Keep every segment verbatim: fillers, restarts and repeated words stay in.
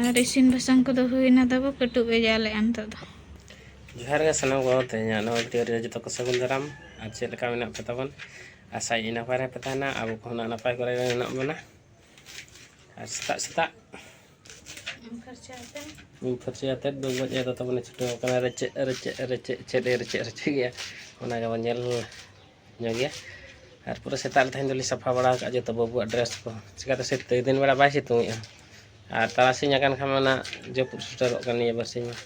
ᱟᱨ ᱤᱥᱤᱱ ᱵᱟᱥᱟᱝ ᱠᱚᱫᱚ ᱦᱩᱭᱱᱟ ᱛᱟᱵᱚ, ᱠᱟᱹᱴᱩᱵ ᱮ ᱡᱟᱞᱮᱜᱼᱟ ᱱᱤᱛᱚᱜ ᱫᱚ᱾ ᱡᱚᱦᱟᱨ ᱜᱮ ᱥᱟᱱᱟᱢ ᱠᱚ, ᱛᱮᱦᱮᱧᱟᱜ ᱱᱚᱣᱟ ᱵᱷᱤᱰᱤᱭᱳ ᱨᱮ ᱡᱚᱛᱚ ᱠᱚ ᱥᱟᱹᱜᱩᱱ ᱫᱟᱨᱟᱢ᱾ ᱟᱨ ᱪᱮᱫ ᱞᱮᱠᱟ ᱢᱮᱱᱟᱜ ᱯᱮ ᱛᱟᱵᱚᱱ? ᱟᱥᱟᱭᱟᱹᱧ ᱱᱟᱯᱟᱭ ᱨᱮ ᱯᱮ ᱛᱟᱦᱮᱱᱟ, ᱟᱵᱚ ᱠᱚᱦᱚᱸ ᱱᱟᱜ ᱱᱟᱯᱟᱭ ᱠᱚᱨᱮ ᱜᱮ ᱢᱮᱱᱟᱜ ᱵᱚᱱᱟ᱾ ᱟᱨ ᱥᱮᱛᱟᱜ ᱥᱮᱛᱟᱜ ᱩᱢ ᱯᱷᱟᱨᱪᱟ ᱟᱛᱮ ᱩᱢ ᱯᱷᱟᱨᱪᱟ ᱟᱛᱮᱫ ᱫᱚ ᱜᱚᱡ ᱮ ᱫᱚ ᱛᱟᱵᱚᱱᱮ ᱪᱷᱩᱴᱟᱹᱣ ᱟᱠᱟᱱᱟ, ᱨᱮᱪᱮᱫ ᱨᱮᱪᱮᱫ ᱨᱮᱪᱮᱫ ᱪᱮᱫ ᱮ ᱨᱮᱪᱮᱫ ᱨᱮᱪᱮᱫ ᱜᱮᱭᱟ, ᱚᱱᱟ ᱜᱮᱵᱚᱱ ᱧᱮᱞ ᱧᱚᱜ ᱜᱮᱭᱟ᱾ ᱟᱨ ᱯᱩᱨᱟᱹ ᱥᱮᱛᱟᱜ ᱨᱮ ᱛᱮᱦᱮᱧ ᱫᱚᱞᱤᱧ ᱥᱟᱯᱷᱟ ᱵᱟᱲᱟ ᱟᱠᱟᱫ ᱡᱚᱛᱚ ᱵᱟᱹᱵᱩᱣᱟᱜ ᱰᱨᱮᱥ ᱠᱚ, ᱪᱤᱠᱟᱹᱛᱮ ᱥᱤᱛᱩᱝ ᱫᱤᱱ ᱵᱮᱲᱟ ᱵᱟᱭ ᱥᱤᱛᱩᱝ ᱮᱜᱼᱟ᱾ ᱟᱨ ᱛᱟᱨᱟᱥᱤᱧ ᱟᱠᱟᱱ ᱠᱷᱟᱱ ᱢᱟ ᱚᱱᱟ ᱡᱟᱹᱯᱩᱫ ᱥᱮᱴᱮᱨᱚᱜ ᱠᱟᱱ ᱱᱤᱭᱟᱹ ᱵᱟᱨᱥᱤᱧ ᱢᱟ᱾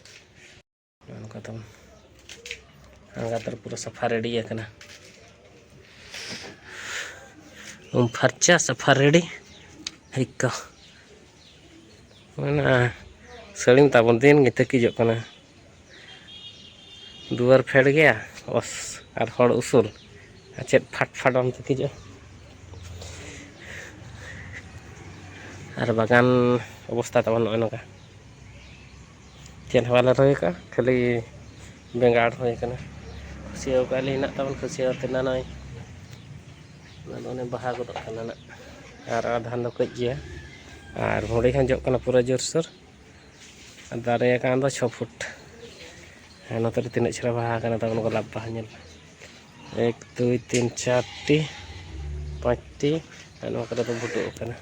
ᱱᱚᱜᱼᱚ ᱱᱚᱝᱠᱟ ᱛᱟᱵᱚᱱ ᱟᱬᱜᱟᱛ ᱨᱮ ᱯᱩᱨᱟᱹ ᱥᱟᱯᱷᱟ ᱨᱮᱰᱤ ᱟᱠᱟᱱᱟ᱾ ᱩᱢ ᱯᱷᱟᱨᱪᱟ ᱥᱟᱯᱷᱟ ᱨᱮᱰᱤ᱾ ᱦᱮᱸ ᱠᱚ᱾ ᱚᱱᱟ ᱥᱟᱹᱲᱤᱢ ᱛᱟᱵᱚᱱ ᱫᱤᱱ ᱜᱮ ᱛᱟᱹᱠᱤᱡᱚᱜ ᱠᱟᱱᱟ᱾ ᱫᱩᱣᱟᱹᱨ ᱯᱷᱮᱰ ᱜᱮᱭᱟ, ᱚᱥ, ᱟᱨ ᱦᱚᱲ ᱩᱥᱩᱞ, ᱟᱨ ᱪᱮᱫ ᱯᱷᱟᱴ ᱯᱷᱟᱴ ᱵᱟᱢ ᱛᱟᱹᱠᱤᱡᱚᱜᱼᱟ᱾ ᱟᱨ ᱵᱟᱜᱟᱱ ᱚᱵᱚᱥᱛᱟ ᱛᱟᱵᱚᱱ ᱱᱚᱜᱼᱚᱭ ᱱᱚᱝᱠᱟ, ᱪᱮᱫ ᱦᱚᱸ ᱵᱟᱞᱮ ᱨᱚᱦᱚᱭ ᱠᱟᱜᱼᱟ, ᱠᱷᱟᱹᱞᱤ ᱵᱮᱸᱜᱟᱲ ᱦᱩᱭ ᱠᱟᱱᱟ᱾ ᱠᱷᱟᱹᱥᱭᱟᱹᱣ ᱠᱟᱜᱼᱟ ᱞᱤᱧ ᱦᱮᱱᱟᱜ ᱛᱟᱵᱚᱱ, ᱠᱷᱟᱹᱥᱭᱟᱹᱣ ᱛᱮ ᱱᱟᱱᱟᱭ ᱚᱱᱟ ᱫᱚ ᱚᱱᱮ ᱵᱟᱦᱟ ᱜᱚᱫᱚᱜ ᱠᱟᱱᱟ ᱱᱟᱜ, ᱟᱨ ᱟᱫᱷᱟᱱ ᱫᱚ ᱠᱟᱹᱡ ᱜᱮᱭᱟ, ᱟᱨ ᱵᱷᱩᱸᱰᱤ ᱦᱚᱸ ᱡᱚᱜ ᱠᱟᱱᱟ ᱯᱩᱨᱟᱹ ᱡᱳᱨᱥᱳᱨ, ᱟᱨ ᱫᱟᱨᱮ ᱟᱠᱟᱱ ᱫᱚ ᱪᱷᱚ ᱯᱷᱩᱴ᱾ ᱟᱨ ᱱᱚᱛᱮ ᱨᱮ ᱛᱤᱱᱟᱹᱜ ᱪᱮᱦᱨᱟ ᱵᱟᱦᱟ ᱟᱠᱟᱱᱟ ᱛᱟᱵᱚᱱ ᱜᱳᱞᱟᱯ ᱵᱟᱦᱟ, ᱧᱮᱞ ᱯᱮ᱾ ᱮᱠ, ᱫᱩᱭ, ᱛᱤᱱ, ᱪᱟᱨᱴᱤ, ᱯᱟᱸᱪᱴᱤ, ᱟᱨ ᱱᱚᱣᱟ ᱠᱚᱨᱮ ᱫᱚ ᱵᱷᱩᱴᱩᱜ ᱟᱠᱟᱱᱟ᱾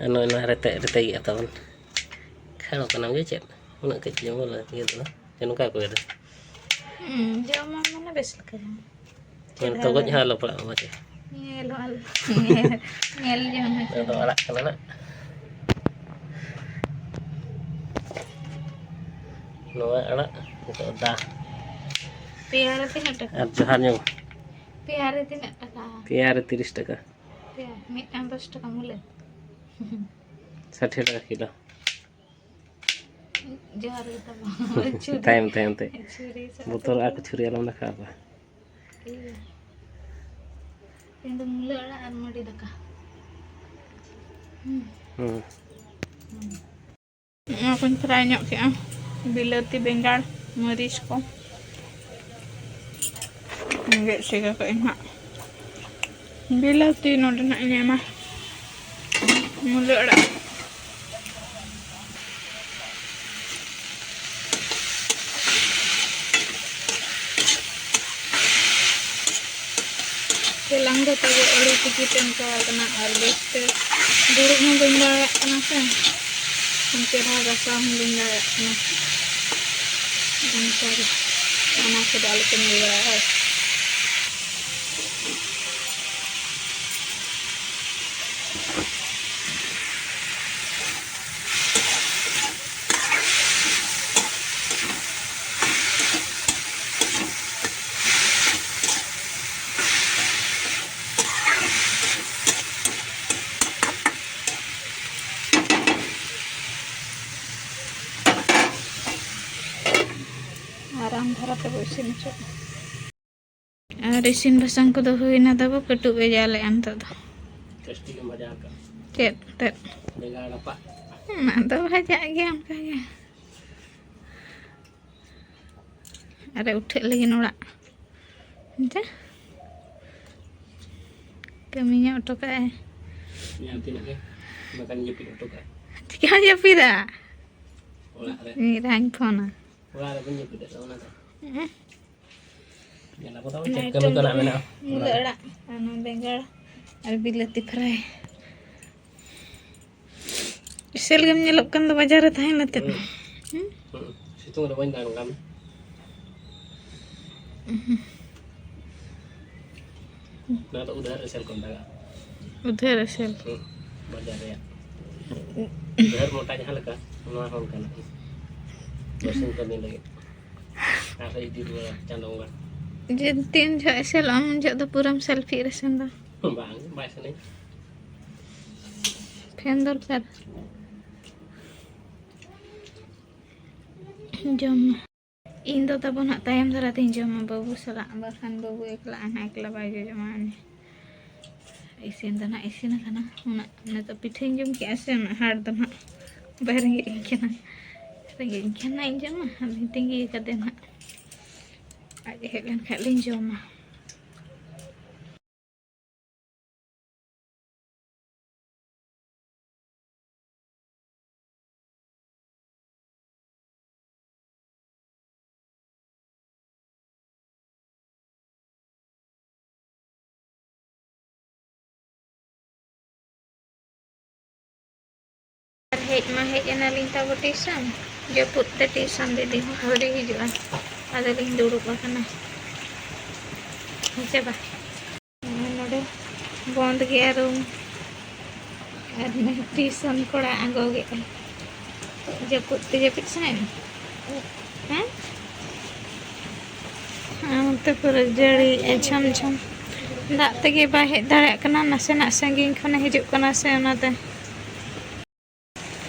ᱟᱨ ᱱᱚᱜᱼᱚᱭ ᱱᱚᱣᱟ ᱨᱮᱛᱮᱫ ᱨᱮᱛᱮᱫ ᱜᱮᱭᱟ ᱛᱟᱵᱚᱱ᱾ ᱠᱷᱮᱲᱚ ᱠᱟᱱᱟᱢ ᱜᱮ ᱪᱮᱫ? ᱩᱱᱟᱹᱜ ᱠᱟᱹᱡ ᱡᱚᱢ ᱵᱚᱞᱮ ᱤᱭᱟᱹ ᱫᱚ ᱵᱟᱝ᱾ ᱪᱮᱫ ᱱᱚᱝᱠᱟ ᱠᱚ ᱤᱭᱟᱹ ᱫᱟ? ᱦᱩᱸ, ᱡᱚᱢ ᱢᱟ ᱢᱟᱱᱮ ᱵᱮᱥ ᱞᱮᱠᱟ ᱡᱚᱢ᱾ ᱧᱮᱞ ᱛᱚ ᱜᱚᱡ ᱦᱚᱸ ᱟᱞᱚ ᱯᱟᱲᱟᱜ ᱢᱟ ᱪᱮ᱾ ᱧᱮᱞ ᱦᱚᱸ ᱟᱞᱚ, ᱧᱮᱞ, ᱧᱮᱞ ᱡᱚᱝ ᱦᱚᱸ ᱱᱚᱣᱟ ᱫᱚ ᱪᱮᱫ᱾ ᱟᱲᱟᱜ ᱠᱟᱱᱟ ᱱᱟᱜ᱾ ᱱᱚᱣᱟ ᱟᱲᱟᱜ ᱱᱤᱛᱚᱜ ᱫᱟ᱾ ᱯᱮᱭᱟ ᱨᱮ ᱛᱤᱱᱟᱹᱜ ᱴᱟᱠᱟ? ᱟᱨ ᱡᱚᱦᱟᱨ ᱧᱚᱜ᱾ ᱯᱮᱭᱟ ᱨᱮ ᱛᱤᱱᱟᱹᱜ ᱴᱟᱠᱟ? ᱯᱮᱭᱟ ᱨᱮ ᱛᱤᱨᱤᱥ ᱴᱟᱠᱟ᱾ ᱯᱮᱭᱟ, ᱢᱤᱫᱴᱟᱝ ᱫᱚᱥ ᱴᱟᱠᱟ ᱢᱩᱞᱟᱹ᱾ ᱥᱟᱴᱷᱤ ᱴᱟᱠᱟ ᱠᱤᱞᱳ᱾ ᱡᱚᱦᱟᱨ ᱜᱮ ᱛᱟᱵᱚᱱ᱾ ᱪᱷᱩᱨᱤ᱾ ᱛᱟᱭᱚᱢ, ᱛᱟᱭᱚᱢ ᱛᱮ᱾ ᱪᱷᱩᱨᱤ ᱥᱟᱵ ᱵᱚᱛᱚᱨᱚᱜᱼᱟ ᱠᱟᱛᱮ᱾ ᱠᱚ, ᱪᱷᱩᱨᱤ ᱟᱞᱚᱢ ᱫᱮᱠᱷᱟᱣ ᱟᱠᱚᱣᱟ᱾ ᱤᱭᱟᱹ᱾ ᱛᱮᱦᱮᱧ ᱫᱚ ᱢᱩᱞᱟᱹ ᱟᱲᱟᱜ ᱟᱨ ᱢᱟᱹᱰᱤ ᱫᱟᱠᱟ᱾ ᱦᱩᱸ᱾ ᱦᱩᱸ᱾ ᱦᱩᱸ᱾ ᱱᱚᱣᱟ ᱠᱚᱧ ᱯᱷᱨᱟᱭ ᱧᱚᱜ ᱠᱮᱜᱼᱟ, ᱵᱤᱞᱟᱹᱛᱤ, ᱵᱮᱸᱜᱟᱲ, ᱢᱟᱹᱨᱤᱪ ᱠᱚ᱾ ᱜᱮᱫ ᱥᱮᱜᱟ ᱠᱟᱜ ᱟᱹᱧ ᱦᱟᱸᱜ᱾ ᱵᱤᱞᱟᱹᱛᱤ ᱱᱚᱰᱮ ᱱᱟᱜ ᱤᱧ ᱮᱢᱟ᱾ ᱢᱩᱞᱟᱹ ᱟᱲᱟᱜ᱾ ᱛᱮᱞᱟᱝ ᱫᱚ ᱛᱟᱵᱚ ᱟᱹᱰᱤ ᱛᱤᱠᱤ ᱛᱮᱱ ᱠᱚ ᱠᱟᱱᱟ ᱟᱨ ᱵᱮᱥᱛᱮ ᱫᱩᱲᱩᱵ ᱦᱚᱸ ᱵᱟᱹᱧ ᱫᱟᱲᱮᱭᱟᱜ ᱠᱟᱱᱟ ᱥᱮ᱾ ᱪᱮᱦᱨᱟ ᱜᱟᱥᱟᱣ ᱦᱚᱸ ᱵᱟᱹᱧ ᱫᱟᱲᱮᱭᱟᱜ ᱠᱟᱱᱟ᱾ ᱚᱱᱠᱟᱜᱮ ᱚᱱᱟ ᱠᱚᱫᱚ ᱟᱞᱚᱯᱮ ᱧᱮᱞ ᱵᱟᱲᱟᱭᱟ᱾ ᱟᱨᱟᱢ ᱫᱷᱟᱨᱟ ᱛᱮᱵᱚ ᱤᱥᱤᱱ ᱦᱚᱪᱚᱜᱼᱟ᱾ ᱟᱨ ᱤᱥᱤᱱ ᱵᱟᱥᱟᱝ ᱠᱚᱫᱚ ᱦᱩᱭᱱᱟ ᱛᱟᱵᱚ, ᱠᱟᱹᱴᱩᱵ ᱮ ᱡᱟᱞᱮᱜᱼᱟ ᱱᱤᱛᱚᱜ ᱫᱚ᱾ ᱴᱮᱥᱴᱤ ᱜᱮᱢ ᱵᱷᱟᱡᱟ ᱟᱠᱟᱫ᱾ ᱪᱮᱫ ᱛᱮᱫ? ᱵᱮᱸᱜᱟᱲ ᱨᱟᱯᱟᱜ᱾ ᱚᱱᱟ ᱫᱚ ᱵᱷᱟᱡᱟᱜ ᱜᱮᱭᱟ ᱚᱱᱠᱟ ᱜᱮ᱾ ᱟᱨᱮ ᱩᱴᱷᱟᱹᱜ ᱞᱟᱹᱜᱤᱫ ᱚᱲᱟᱜ᱾ ᱮᱱᱛᱮ ᱠᱟᱹᱢᱤ ᱧᱚᱜ ᱦᱚᱴᱚ ᱠᱟᱜᱼᱟᱭ᱾ ᱡᱟᱦᱟᱸ ᱛᱤᱱᱟᱹᱜ ᱜᱮ ᱵᱟᱠᱷᱟᱱ ᱡᱟᱹᱯᱤᱫ ᱦᱚᱴᱚ ᱠᱟᱜᱼᱟᱭ᱾ ᱪᱤᱠᱟᱹᱢ ᱡᱟᱹᱯᱤᱫᱟ? ᱚᱲᱟᱜ ᱨᱮ᱾ ᱢᱤᱫ ᱫᱷᱟᱣ ᱤᱧ ᱯᱷᱳᱱᱟ᱾ ᱚᱲᱟᱜ ᱨᱮ ᱵᱟᱹᱧ ᱡᱟᱹᱯᱤᱫ ᱮᱫᱟ ᱚᱱᱟ ᱫᱚ᱾ ᱦᱮᱸ᱾ ᱧᱮᱞ ᱟᱵᱚ ᱛᱟᱵᱚ ᱪᱮᱫ ᱠᱟᱹᱢᱤ ᱠᱚ ᱱᱟᱜ ᱢᱮᱱᱟᱜᱼᱟ᱾ ᱢᱩᱞᱟᱹ ᱟᱲᱟᱜ ᱟᱨ ᱱᱚᱣᱟ ᱵᱮᱸᱜᱟᱲ ᱟᱨ ᱵᱤᱞᱟᱹᱛᱤ ᱯᱷᱨᱟᱭ᱾ ᱮᱥᱮᱞ ᱜᱮᱢ ᱧᱮᱞᱚᱜ ᱠᱟᱱ ᱫᱚ ᱵᱟᱡᱟᱨ ᱨᱮ ᱛᱟᱦᱮᱸ ᱠᱟᱛᱮᱫ᱾ ᱦᱩᱸ᱾ ᱦᱩᱸ? ᱦᱩᱸ᱾ ᱥᱤᱛᱩᱝ ᱨᱮ ᱵᱟᱹᱧ ᱫᱟᱬᱟᱱ ᱠᱟᱱ᱾ ᱩᱦᱩᱸ᱾ ᱱᱚᱣᱟ ᱫᱚ ᱩᱫᱷᱟᱹᱨ ᱮᱥᱮᱞ ᱠᱚ ᱢᱮᱛᱟᱜᱟᱜᱼᱟ᱾ ᱩᱫᱷᱟᱹᱨ ᱮᱥᱮᱞ᱾ ᱦᱩᱸ, ᱵᱟᱡᱟᱨ ᱨᱮᱭᱟᱜ᱾ ᱩᱫᱷᱟᱹᱨ ᱢᱚᱴᱟ ᱡᱟᱦᱟᱸ ᱞᱮᱠᱟ, ᱱᱚᱣᱟ ᱦᱚᱸ ᱚᱱᱠᱟᱱᱟᱜ᱾ ᱵᱟᱨᱥᱤᱧ ᱠᱟᱹᱢᱤ ᱞᱟᱹᱜᱤᱫ᱾ ᱟᱨᱦᱚᱸ ᱤᱫᱤ ᱨᱩᱣᱟᱹᱲᱟ ᱪᱟᱸᱫᱳ ᱵᱚᱸᱜᱟ᱾ ᱡᱮ ᱛᱤᱱ ᱡᱚᱦᱚᱜ ᱮᱥᱮᱞᱚᱜ ᱟᱢ, ᱩᱱ ᱡᱚᱦᱚᱜ ᱫᱚ ᱯᱩᱨᱟᱹᱢ ᱥᱮᱞᱯᱷᱤ ᱨᱮᱥᱮᱱ ᱫᱚ᱾ ᱵᱟᱝ, ᱵᱟᱭ ᱥᱟᱱᱟᱧ᱾ ᱯᱷᱮᱱ ᱫᱚᱨᱠᱟᱨ᱾ ᱡᱚᱢ ᱢᱮ᱾ ᱤᱧ ᱫᱚ ᱛᱟᱵᱚ ᱱᱟᱜ ᱛᱟᱭᱚᱢ ᱫᱷᱟᱨᱟ ᱛᱤᱧ ᱡᱚᱢᱟ ᱵᱟᱹᱵᱩ ᱥᱟᱞᱟᱜ, ᱵᱟᱠᱷᱟᱱ ᱵᱟᱹᱵᱩ ᱮᱠᱞᱟ ᱟᱱᱟ ᱮᱠᱞᱟ ᱵᱟᱭ ᱡᱚᱡᱚᱢᱟ ᱩᱱᱤ᱾ ᱤᱥᱤᱱ ᱫᱚ ᱱᱟᱜ ᱤᱥᱤᱱ ᱟᱠᱟᱱᱟ, ᱩᱱᱟᱹᱜ ᱱᱤᱛᱚᱜ ᱯᱤᱴᱷᱟᱹᱧ ᱡᱚᱢ ᱠᱮᱜᱼᱟ ᱥᱮ, ᱩᱱᱟᱹᱜ ᱦᱟᱨᱰ ᱫᱚ ᱱᱟᱜ ᱵᱟᱭ ᱨᱮᱸᱜᱮᱡ ᱤᱧ ᱠᱟᱱᱟ᱾ ᱨᱮᱸᱜᱮᱡ ᱤᱧ ᱠᱷᱟᱱ ᱱᱟᱜ ᱤᱧ ᱡᱚᱢᱟ, ᱟᱫᱚᱧ ᱛᱤᱸᱜᱤ ᱟᱠᱟᱫᱮ ᱱᱟᱜ, ᱟᱡ ᱦᱮᱡ ᱞᱮᱱ ᱠᱷᱟᱡ ᱞᱤᱧ ᱡᱚᱢᱟ᱾ ᱦᱮᱡ ᱢᱟ ᱦᱮᱡ ᱮᱱᱟᱞᱤᱧ ᱛᱟᱵᱚ ᱴᱤᱭᱩᱥᱚᱱ, ᱡᱟᱹᱯᱩᱫ ᱛᱮ ᱴᱤᱭᱩᱥᱚᱱ ᱫᱤᱫᱤ ᱦᱚᱸ ᱟᱹᱣᱨᱤ ᱦᱤᱡᱩᱜᱼᱟ᱾ ᱟᱫᱚᱞᱤᱧ ᱫᱩᱲᱩᱵ ᱟᱠᱟᱱᱟ᱾ ᱦᱮᱸ ᱪᱮ ᱵᱟᱝ? ᱱᱚᱰᱮ ᱵᱚᱱᱫ ᱜᱮᱭᱟ ᱨᱩᱢ᱾ ᱟᱨ ᱱᱩᱭ ᱴᱤᱭᱩᱥᱚᱱ ᱠᱚᱲᱟ ᱟᱬᱜᱚ ᱠᱮᱫᱼᱟᱭ᱾ ᱡᱟᱹᱯᱩᱫ ᱛᱮ ᱡᱟᱹᱯᱤᱫ ᱥᱟᱱᱟᱭᱮᱫ ᱢᱮ? ᱦᱮᱸ? ᱟᱨ ᱱᱚᱛᱮ ᱯᱩᱨᱟᱹ ᱡᱟᱹᱲᱤᱭᱮᱫᱼᱟᱭ ᱡᱷᱚᱢ ᱡᱷᱚᱢ᱾ ᱫᱟᱜ ᱛᱮᱜᱮ ᱵᱟᱭ ᱦᱮᱡ ᱫᱟᱲᱮᱭᱟᱜ ᱠᱟᱱᱟ, ᱱᱟᱥᱮᱱᱟᱜ ᱥᱟᱺᱜᱤᱧ ᱠᱷᱚᱱᱮ ᱦᱤᱡᱩᱜ ᱠᱟᱱᱟ ᱥᱮ, ᱚᱱᱟᱛᱮ᱾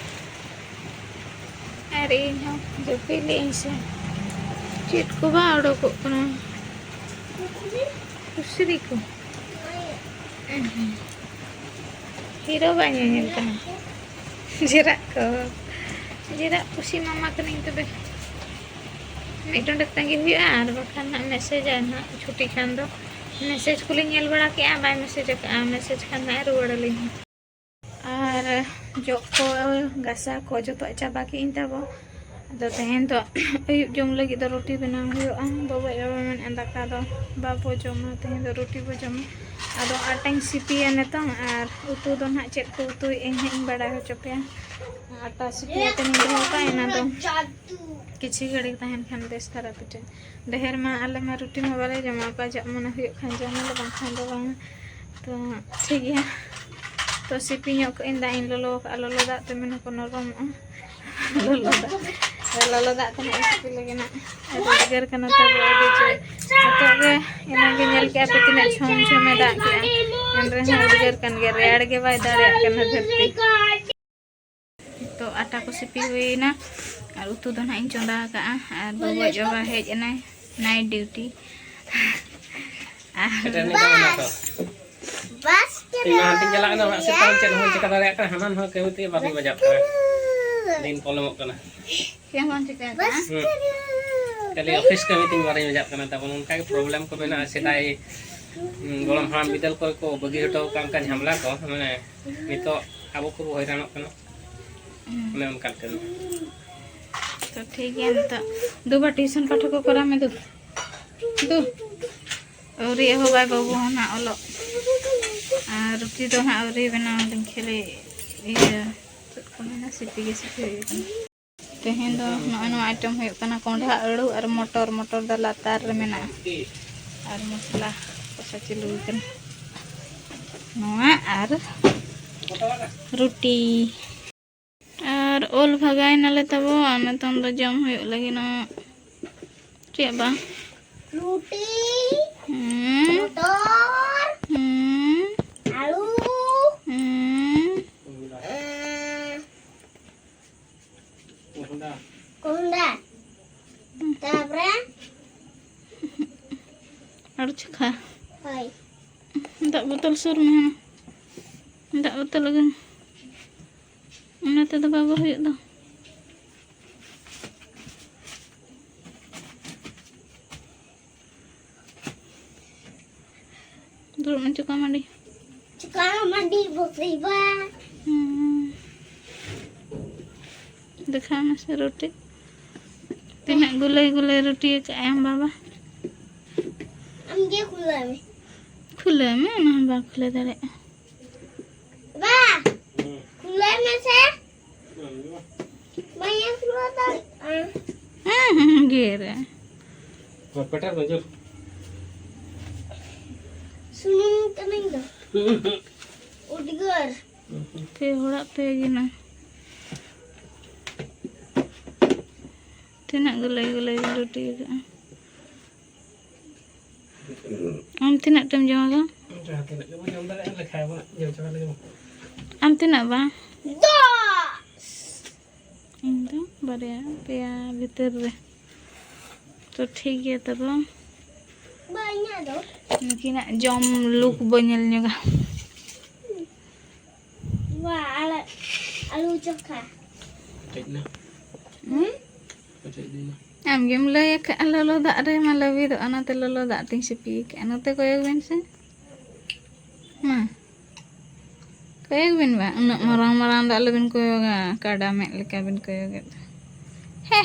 ᱟᱨ ᱤᱧ ᱦᱚᱸ ᱡᱟᱹᱯᱤᱫ ᱞᱮᱜ ᱟᱹᱧ ᱥᱮ ᱪᱮᱫ ᱠᱚ ᱵᱟᱝ ᱚᱰᱚᱠᱚᱜ ᱠᱟᱱᱟ᱾ ᱯᱩᱥᱨᱤ ᱠᱚ᱾ ᱦᱤᱨᱳ ᱵᱟᱭ ᱧᱮᱧᱮᱞ ᱠᱟᱱᱟ᱾ ᱡᱮᱨᱟᱜ ᱠᱚ᱾ ᱡᱮᱨᱟᱜ ᱯᱩᱥᱤ ᱢᱟᱢᱟ ᱠᱟᱹᱱᱟᱹᱧ ᱛᱚᱵᱮ᱾ ᱢᱤᱫ ᱰᱚᱸᱰᱮᱠ ᱛᱟᱺᱜᱤ ᱦᱩᱭᱩᱜᱼᱟ, ᱟᱨ ᱵᱟᱠᱷᱟᱱ ᱦᱟᱸᱜ ᱢᱮᱥᱮᱡᱟᱭ ᱱᱟᱦᱟᱜ ᱪᱷᱩᱴᱤ ᱠᱷᱟᱱ ᱫᱚ᱾ ᱢᱮᱥᱮᱡᱽ ᱠᱚᱞᱤᱧ ᱧᱮᱞ ᱵᱟᱲᱟ ᱠᱮᱜᱼᱟ, ᱵᱟᱭ ᱢᱮᱥᱮᱡᱽ ᱟᱠᱟᱫᱼᱟ᱾ ᱢᱮᱥᱮᱡᱽ ᱠᱷᱟᱱ ᱱᱟᱦᱟᱜ ᱨᱩᱣᱟᱹᱲ ᱟᱹᱞᱤᱧ ᱦᱟᱸᱜ᱾ ᱟᱨ ᱡᱚᱜ ᱠᱚ ᱜᱟᱥᱟᱣ ᱠᱚ ᱡᱚᱛᱚᱣᱟᱜ ᱪᱟᱵᱟ ᱠᱮᱜ ᱟᱹᱧ ᱛᱟᱵᱚ᱾ ᱟᱫᱚ ᱛᱮᱦᱮᱧ ᱫᱚ ᱟᱹᱭᱩᱵ ᱡᱚᱢ ᱞᱟᱹᱜᱤᱫ ᱫᱚ ᱨᱩᱴᱤ ᱵᱮᱱᱟᱣ ᱦᱩᱭᱩᱜᱼᱟ᱾ ᱵᱟᱵᱟ ᱟᱭᱳ ᱢᱮᱱᱮᱫᱼᱟ ᱫᱟᱠᱟ ᱫᱚ ᱵᱟᱵᱚ ᱡᱚᱢᱟ, ᱛᱮᱦᱮᱧ ᱫᱚ ᱨᱩᱴᱤ ᱵᱚ ᱡᱚᱢᱟ᱾ ᱟᱫᱚ ᱟᱴᱟᱧ ᱥᱤᱯᱤᱭᱟ ᱱᱤᱛᱚᱝ, ᱟᱨ ᱩᱛᱩ ᱫᱚ ᱱᱟᱦᱟᱜ ᱪᱮᱫ ᱠᱚ ᱩᱛᱩᱭᱮᱫ ᱟᱹᱧ ᱦᱟᱸᱜ ᱤᱧ ᱵᱟᱲᱟᱭ ᱦᱚᱪᱚ ᱯᱮᱭᱟ᱾ ᱟᱴᱟ ᱥᱤᱯᱤ ᱠᱟᱛᱮ ᱤᱧ ᱫᱚᱦᱚ ᱠᱟᱜᱼᱟ, ᱚᱱᱟ ᱫᱚ ᱠᱤᱪᱷᱩ ᱜᱷᱟᱹᱲᱤᱡ ᱛᱟᱦᱮᱱ ᱠᱷᱟᱱ ᱵᱮᱥ ᱫᱷᱟᱨᱟ ᱯᱤᱴᱷᱟᱹ᱾ ᱰᱷᱮᱨ ᱢᱟ ᱟᱞᱮ ᱢᱟ ᱨᱩᱴᱤ ᱢᱟ ᱵᱟᱞᱮ ᱡᱚᱢᱟ, ᱚᱠᱟ ᱡᱚᱜ ᱢᱚᱱᱮ ᱦᱩᱭᱩᱜ ᱠᱷᱟᱱ ᱡᱚᱢ ᱟᱞᱮ, ᱵᱟᱝᱠᱷᱟᱱ ᱫᱚ ᱵᱟᱝ᱾ ᱛᱚ ᱴᱷᱤᱠ ᱜᱮᱭᱟ, ᱛᱚ ᱥᱤᱯᱤ ᱧᱚᱜ ᱠᱟᱜ ᱟᱹᱧ, ᱫᱟᱜ ᱤᱧ ᱞᱚᱞᱚ ᱠᱟᱜᱼᱟ᱾ ᱞᱚᱞᱚ ᱫᱟᱜ ᱛᱮ ᱢᱮᱱᱟ ᱠᱚ ᱱᱚᱨᱚᱢᱚᱜᱼᱟ᱾ ᱞᱚᱞᱚ ᱫᱟᱜ, ᱞᱚᱞᱚ ᱫᱟᱜ ᱛᱮ ᱱᱟᱜ ᱤᱧ ᱥᱤᱯᱤ ᱞᱮᱜᱮ ᱱᱟᱜ᱾ ᱟᱹᱰᱤ ᱩᱫᱽᱜᱟᱹᱨ ᱠᱟᱱᱟ ᱛᱚ ᱟᱹᱰᱤ ᱡᱳᱨ᱾ ᱱᱤᱛᱚᱜ ᱜᱮ ᱮᱱᱟᱝ ᱜᱮ ᱧᱮᱞ ᱠᱮᱜᱼᱟ ᱯᱮ ᱛᱤᱱᱟᱹᱜ ᱡᱷᱚᱢ ᱡᱷᱚᱢᱮ ᱫᱟᱜ ᱠᱮᱜᱼᱟ, ᱮᱱ ᱨᱮᱦᱚᱸ ᱩᱫᱽᱜᱟᱹᱨ ᱠᱟᱱ ᱜᱮᱭᱟ, ᱨᱮᱭᱟᱲ ᱜᱮ ᱵᱟᱭ ᱫᱟᱲᱮᱭᱟᱜ ᱠᱟᱱᱟ ᱫᱷᱟᱹᱨᱛᱤ᱾ ᱱᱤᱛᱚᱜ ᱟᱴᱟ ᱠᱚ ᱥᱤᱯᱤ ᱦᱩᱭᱱᱟ ᱟᱨ ᱩᱛᱩ ᱫᱚ ᱱᱟᱦᱟᱜ ᱤᱧ ᱪᱚᱸᱫᱟ ᱟᱠᱟᱜᱼᱟ᱾ ᱟᱨ ᱵᱟᱵᱟ ᱟᱡ ᱵᱟᱵᱟ ᱦᱮᱡ ᱮᱱᱟᱭ night duty᱾ ᱟᱨ ᱥᱮᱴᱮᱨ ᱮᱱᱟ ᱚᱱᱟ ᱫᱚ᱾ ᱵᱟᱥ ᱤᱧ ᱢᱟ ᱦᱟᱱᱛᱮᱧ ᱪᱟᱞᱟᱜ ᱠᱟᱱᱟ ᱚᱲᱟᱜ ᱥᱮᱫ, ᱛᱟᱦᱚᱸ ᱪᱮᱫ ᱦᱚᱸ ᱵᱟᱹᱧ ᱪᱤᱠᱟᱹ ᱫᱟᱲᱮᱭᱟᱜ ᱠᱟᱱᱟ᱾ ᱦᱟᱱᱟ ᱱᱚᱣᱟ ᱠᱟᱹᱢᱤ ᱛᱮᱜᱮ ᱵᱟᱨᱚ ᱵᱟᱡᱟᱜ ᱠᱟᱱᱟ᱾ ᱫᱤᱱ ᱯᱚᱞᱚᱢᱚᱜ ᱠᱟᱱᱟ᱾ ᱪᱮᱫ ᱦᱚᱸ ᱵᱟᱢ ᱪᱤᱠᱟᱹ ᱟᱠᱟᱫᱼᱟ? ᱦᱩᱸ᱾ ᱠᱷᱟᱹᱞᱤ ᱚᱯᱷᱤᱥ ᱠᱟᱹᱢᱤ ᱛᱤᱧ ᱵᱟᱨᱚ ᱵᱟᱡᱟᱜ ᱠᱟᱱᱟ᱾ ᱛᱟᱵᱚᱱ ᱚᱱᱠᱟ ᱜᱮ ᱯᱨᱚᱵᱞᱮᱢ ᱠᱚ ᱢᱮᱱᱟᱜᱼᱟ᱾ ᱥᱮᱫᱟᱭ, ᱩᱸ, ᱜᱚᱲᱚᱢ ᱦᱟᱲᱟᱢ ᱵᱤᱫᱟᱹᱞ ᱠᱚ ᱠᱚ ᱵᱟᱹᱜᱤ ᱦᱚᱴᱚ ᱟᱠᱟᱫ ᱚᱱᱠᱟ ᱡᱷᱟᱢᱞᱟ ᱠᱚ, ᱢᱟᱱᱮ ᱱᱤᱛᱚᱜ ᱟᱵᱚ ᱠᱚᱵᱚ ᱦᱚᱭᱨᱟᱱᱚᱜ ᱠᱟᱱᱟ᱾ ᱦᱩᱸ᱾ ᱚᱱᱮ ᱚᱱᱠᱟᱱ ᱠᱟᱹᱢᱤ᱾ ᱛᱚ ᱴᱷᱤᱠ ᱜᱮᱭᱟ, ᱱᱤᱛᱚᱜ ᱫᱩ ᱵᱟᱨ ᱴᱤᱭᱩᱥᱚᱱ ᱯᱟᱴᱷᱚᱠ ᱠᱚ ᱠᱚᱨᱟᱣ ᱢᱮ ᱫᱩ᱾ ᱫᱩ᱾ ᱟᱹᱣᱨᱤ ᱮᱦᱚᱵᱟᱭ ᱵᱟᱹᱵᱩ ᱦᱚᱸ ᱱᱟᱜ ᱚᱞᱚᱜ᱾ ᱟᱨ ᱨᱩᱴᱤ ᱫᱚ ᱱᱟᱜ ᱟᱹᱣᱨᱤ ᱵᱮᱱᱟᱣ ᱟᱹᱞᱤᱧ, ᱠᱷᱟᱹᱞᱤ ᱤᱭᱟᱹ ᱪᱮᱫ ᱚᱱᱟ ᱥᱤᱯᱤ ᱜᱮ ᱥᱤᱯᱤ ᱦᱩᱭᱩᱜ ᱠᱟᱱᱟ᱾ ᱛᱮᱦᱮᱧ ᱫᱚ ᱱᱚᱜᱼᱚᱭ ᱱᱚᱣᱟ ᱟᱭᱴᱮᱢ ᱦᱩᱭᱩᱜ ᱠᱟᱱᱟ ᱠᱚᱸᱰᱷᱟ ᱟᱹᱲᱩ ᱟᱨ ᱢᱚᱴᱚᱨ᱾ ᱢᱚᱴᱚᱨ ᱫᱚ ᱞᱟᱛᱟᱨ ᱨᱮ ᱢᱮᱱᱟᱜᱼᱟ ᱟᱨ ᱢᱚᱥᱞᱟ ᱠᱚᱥᱟ ᱪᱟᱹᱞᱩ ᱟᱠᱟᱱᱟ᱾ ᱱᱚᱣᱟ ᱟᱨ ᱨᱩᱴᱤ ᱟᱨ ᱳᱞ ᱵᱷᱟᱜᱟᱭ ᱱᱟᱞᱮ ᱛᱟᱵᱚ᱾ ᱟᱨ ᱱᱤᱛᱚᱝ ᱫᱚ ᱡᱚᱢ ᱦᱩᱭᱩᱜ ᱞᱟᱹᱜᱤᱫ ᱱᱚᱜ ᱪᱮᱫ ᱵᱟᱝ? ᱨᱩᱴᱤ, ᱦᱩᱸ, ᱢᱚᱴᱚᱨ, ᱦᱩᱸ, ᱟᱹᱞᱩ, ᱦᱩᱸ, ᱮᱸ, ᱠᱚᱸᱦᱰᱟ᱾ ᱛᱟᱯᱚᱨᱮ ᱟᱹᱰᱤ ᱪᱮᱠᱷᱟ᱾ ᱦᱳᱭ᱾ ᱫᱟᱜ ᱵᱳᱛᱚᱞ ᱥᱩᱨ ᱢᱮ ᱦᱟᱱᱟ᱾ ᱫᱟᱜ ᱵᱳᱛᱚᱞ ᱟᱹᱜᱩᱭ ᱢᱮ᱾ ᱚᱱᱟ ᱛᱮᱫᱚ ᱵᱟᱵᱟ ᱦᱩᱭᱩᱜ ᱫᱚ᱾ ᱫᱩᱲᱩᱵ ᱢᱮ, ᱪᱚᱠᱟ ᱢᱟᱹᱰᱤ᱾ ᱪᱚᱠᱟ ᱢᱟᱹᱰᱤ ᱵᱚᱥᱮᱵᱟ᱾ ᱦᱩᱸ᱾ ᱫᱮᱠᱷᱟᱣ ᱢᱮᱥᱮ ᱨᱩᱴᱤ᱾ ᱛᱤᱱᱟᱹᱜ ᱜᱩᱞᱟᱹᱭ ᱜᱩᱞᱟᱹᱭ ᱨᱩᱴᱤ ᱟᱠᱟᱫ ᱟᱢ ᱵᱟᱵᱟ? ᱟᱢ ᱜᱮ ᱠᱷᱩᱞᱟᱹᱣ ᱢᱮ᱾ ᱠᱷᱩᱞᱟᱹᱣ ᱢᱮ, ᱚᱱᱟ ᱦᱚᱸ ᱵᱟᱢ ᱠᱷᱩᱞᱟᱹᱣ ᱫᱟᱲᱮᱭᱟᱜᱼᱟ᱾ ᱵᱟ, ᱠᱷᱩᱞᱟᱹᱣ ᱢᱮᱥᱮ᱾ ᱵᱟᱹᱧ ᱠᱷᱩᱞᱟᱹᱣ ᱫᱟᱲᱮᱭᱟᱜᱼᱟ᱾ ᱦᱮᱸ, ᱦᱮᱸ, ᱜᱮᱨ ᱨᱮ᱾ ᱯᱮᱴᱮᱨ ᱢᱮ ᱡᱳᱨ᱾ ᱥᱩᱱᱩᱢ ᱠᱟᱹᱱᱟᱹᱧ ᱫᱚ᱾ ᱩᱫᱽᱜᱟᱹᱨ᱾ ᱯᱮ ᱦᱚᱲᱟᱜ ᱯᱮ ᱜᱮ ᱱᱟ᱾ ᱛᱤᱱᱟᱹᱜ ᱜᱩᱞᱟᱹᱭ ᱜᱩᱞᱟᱹᱭ ᱨᱩᱴᱤ ᱟᱠᱟᱫᱼᱟ᱾ ᱟᱢ ᱛᱤᱱᱟᱹᱜ ᱴᱟᱢ ᱡᱚᱢᱟ ᱜᱚ? ᱡᱟᱦᱟᱸ ᱛᱤᱱᱟᱹᱜ ᱜᱮᱵᱚᱱ ᱡᱚᱢ ᱫᱟᱲᱮᱭᱟᱜᱼᱟ, ᱞᱮᱠᱷᱟᱭ ᱟᱵᱚᱱ, ᱡᱚᱢ ᱪᱟᱵᱟ ᱞᱮᱜᱮ ᱵᱚᱱ᱾ ᱟᱢ ᱛᱤᱱᱟᱹᱜ ᱵᱟ? ᱫᱚᱥ᱾ ᱤᱧ ᱫᱚ ᱵᱟᱨᱭᱟ ᱯᱮᱭᱟ ᱵᱷᱤᱛᱤᱨ ᱨᱮ᱾ ᱛᱚ ᱴᱷᱤᱠ ᱜᱮᱭᱟ ᱛᱚᱵᱮ᱾ ᱵᱟ, ᱤᱧᱟᱹᱜ ᱫᱚ᱾ ᱱᱩᱠᱤᱱᱟᱜ ᱡᱚᱢ ᱞᱩᱠ ᱵᱚ ᱧᱮᱞ ᱧᱚᱜᱟ᱾ ᱵᱟ, ᱟᱲᱟᱜ, ᱟᱹᱞᱩ ᱪᱚᱠᱷᱟ᱾ ᱠᱟᱹᱴᱤᱡ ᱱᱟ᱾ ᱦᱩᱸ? ᱠᱟᱹᱴᱤᱡ ᱫᱤᱱ ᱱᱟ᱾ ᱟᱢ ᱜᱮᱢ ᱞᱟᱹᱭ ᱟᱠᱟᱫᱼᱟ ᱞᱚᱞᱚ ᱫᱟᱜ ᱨᱮ ᱢᱟ ᱞᱟᱹᱵᱤᱫᱚᱜᱼᱟ, ᱚᱱᱟᱛᱮ ᱞᱚᱞᱚ ᱫᱟᱜ ᱛᱤᱧ ᱥᱤᱯᱤ ᱟᱠᱟᱫᱼᱟ᱾ ᱱᱚᱛᱮ ᱠᱚᱭᱚᱜ ᱵᱮᱱ ᱥᱮ᱾ ᱢᱟ᱾ ᱠᱚᱭᱚᱜ ᱵᱮᱱ ᱵᱟ, ᱩᱱᱟᱹᱜ ᱢᱟᱨᱟᱝ ᱢᱟᱨᱟᱝ ᱫᱚ ᱟᱞᱚᱵᱮᱱ ᱠᱚᱭᱚᱜᱟ, ᱠᱟᱰᱟ ᱢᱮᱫ ᱞᱮᱠᱟ ᱵᱮᱱ ᱠᱚᱭᱚᱜᱮᱫ᱾ ᱦᱮ᱾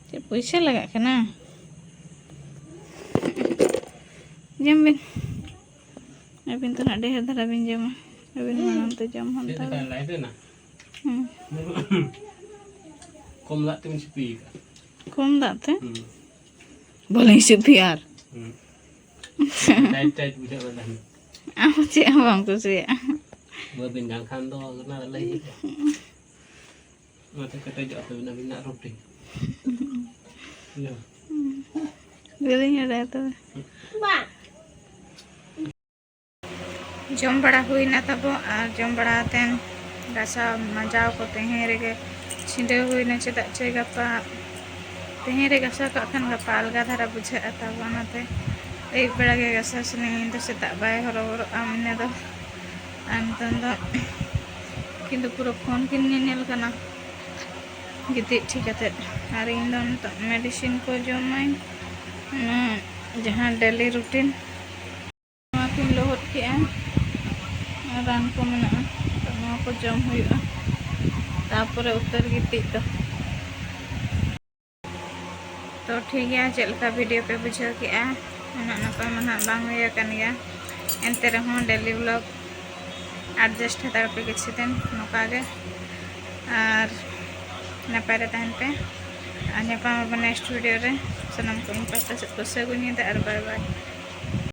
ᱪᱮᱫ ᱯᱩᱭᱥᱟᱹ ᱞᱟᱜᱟᱜ ᱠᱟᱱᱟ? ᱡᱚᱢ ᱵᱮᱱ᱾ ᱟᱹᱵᱤᱱ ᱫᱚ ᱱᱟᱜ ᱰᱷᱮᱨ ᱫᱷᱟᱨᱟ ᱵᱤᱱ ᱡᱚᱢᱟ᱾ ᱟᱹᱵᱤᱱ ᱢᱟᱲᱟᱝ ᱛᱮ ᱡᱚᱢ ᱦᱟᱛᱟᱲ ᱵᱤᱱ᱾ ᱦᱩᱸ᱾ ᱠᱚᱢ ᱫᱟᱜ ᱛᱮᱵᱤᱱ ᱥᱤᱯᱤ ᱟᱠᱟᱫᱼᱟ᱾ ᱠᱚᱢ ᱫᱟᱜ ᱛᱮ? ᱦᱩᱸ᱾ ᱵᱟᱹᱞᱤᱧ ᱥᱤᱯᱤᱭᱟ ᱟᱨ᱾ ᱦᱩᱸ᱾ ᱴᱟᱭᱤᱴ ᱴᱟᱭᱤᱴ ᱵᱩᱡᱷᱟᱹᱜ ᱠᱟᱱ ᱛᱟᱦᱮᱸᱱᱟ᱾ ᱟᱢ ᱪᱮᱫ ᱦᱚᱸ ᱵᱟᱢ ᱠᱩᱥᱤᱭᱟᱜᱼᱟ᱾ ᱵᱟᱹᱵᱤᱱ ᱜᱟᱱ ᱠᱷᱟᱱ ᱫᱚ ᱚᱱᱟ ᱞᱟᱹᱭ ᱦᱩᱭᱩᱜᱼᱟ᱾ ᱚᱱᱟᱛᱮ ᱠᱮᱴᱮᱡᱚᱜ ᱛᱟᱹᱵᱤᱱᱟ ᱟᱹᱵᱤᱱᱟᱜ ᱨᱩᱴᱤ᱾ ᱤᱭᱟᱹ᱾ ᱵᱟᱹᱞᱤᱧ ᱵᱟᱲᱟᱭᱟ ᱛᱚᱵᱮ᱾ ᱡᱚᱢ ᱵᱟᱲᱟ ᱦᱩᱭᱱᱟ ᱛᱟᱵᱚ, ᱟᱨ ᱡᱚᱢ ᱵᱟᱲᱟ ᱠᱟᱛᱮᱱ ᱜᱟᱥᱟᱣ ᱢᱟᱡᱟᱣ ᱠᱚ ᱛᱮᱦᱮᱧ ᱨᱮᱜᱮ ᱪᱷᱤᱸᱰᱟᱹᱣ ᱦᱩᱭᱱᱟ, ᱪᱮᱫᱟᱜ ᱪᱮ ᱜᱟᱯᱟ ᱛᱮᱦᱮᱧ ᱨᱮ ᱜᱟᱥᱟᱣ ᱠᱟᱜ ᱠᱷᱟᱱ ᱜᱟᱯᱟ ᱟᱞᱜᱟ ᱫᱷᱟᱨᱟ ᱵᱩᱡᱷᱟᱹᱜᱼᱟ ᱛᱟᱵᱚ, ᱚᱱᱟᱛᱮ ᱟᱹᱭᱩᱵ ᱵᱮᱲᱟ ᱜᱮ ᱜᱟᱥᱟᱣ ᱥᱟᱱᱟᱧᱟ᱾ ᱤᱧ ᱫᱚ ᱥᱮᱛᱟᱜ ᱵᱟᱭ ᱦᱚᱨᱚᱵᱚᱨᱚᱜᱼᱟ ᱢᱚᱱᱮ ᱫᱚ᱾ ᱟᱨ ᱱᱤᱛᱚᱝ ᱫᱚ ᱩᱱᱠᱤᱱ ᱫᱚ ᱯᱩᱨᱟᱹ ᱯᱷᱳᱱ ᱠᱤᱱ ᱧᱮᱧᱮᱞ ᱠᱟᱱᱟ ᱜᱤᱛᱤᱡ ᱴᱷᱤᱠ ᱠᱟᱛᱮᱫ᱾ ᱟᱨ ᱤᱧ ᱫᱚ ᱱᱤᱛᱚᱜ ᱢᱮᱰᱤᱥᱤᱱ ᱠᱚ ᱡᱚᱢᱟᱹᱧ, ᱚᱱᱟ ᱡᱟᱦᱟᱸ ᱰᱮᱞᱤ ᱨᱩᱴᱤᱱ, ᱱᱚᱣᱟ ᱠᱤᱱ ᱞᱚᱦᱚᱫ ᱠᱮᱜᱼᱟ, ᱟᱨ ᱨᱟᱱ ᱠᱚ ᱢᱮᱱᱟᱜᱼᱟ, ᱛᱚ ᱱᱚᱣᱟ ᱠᱚ ᱡᱚᱢ ᱦᱩᱭᱩᱜᱼᱟ, ᱛᱟᱯᱚᱨᱮ ᱩᱛᱟᱹᱨ ᱜᱤᱛᱤᱡ ᱫᱚ᱾ ᱛᱚ ᱴᱷᱤᱠ ᱜᱮᱭᱟ, ᱪᱮᱫ ᱞᱮᱠᱟ ᱵᱷᱤᱰᱤᱭᱳ ᱯᱮ ᱵᱩᱡᱷᱟᱹᱣ ᱠᱮᱜᱼᱟ? ᱩᱱᱟᱹᱜ ᱱᱟᱯᱟᱭ ᱢᱟ ᱱᱟᱦᱟᱜ ᱵᱟᱝ ᱦᱩᱭ ᱟᱠᱟᱱ ᱜᱮᱭᱟ, ᱮᱱᱛᱮ ᱨᱮᱦᱚᱸ ᱰᱮᱞᱤ ᱵᱞᱚᱜ ᱮᱰᱡᱟᱥᱴ ᱦᱟᱛᱟᱲ ᱯᱮ ᱠᱤᱪᱷᱩ ᱫᱤᱱ ᱱᱚᱝᱠᱟ ᱜᱮ᱾ ᱟᱨ ᱱᱟᱯᱟᱭ ᱨᱮ ᱛᱟᱦᱮᱱ ᱯᱮ, ᱟᱨ ᱧᱟᱯᱟᱢ ᱟᱵᱚᱱ ᱱᱮᱠᱥᱴ ᱵᱷᱤᱰᱤᱭᱳ ᱨᱮ᱾ ᱥᱟᱱᱟᱢ ᱠᱚ ᱤᱧ ᱯᱟᱥᱴᱟ ᱥᱮᱫ ᱠᱚ ᱥᱟᱹᱜᱩᱱ ᱧᱤᱫᱟᱹ ᱟᱨ ᱵᱟᱭ ᱵᱟᱭ᱾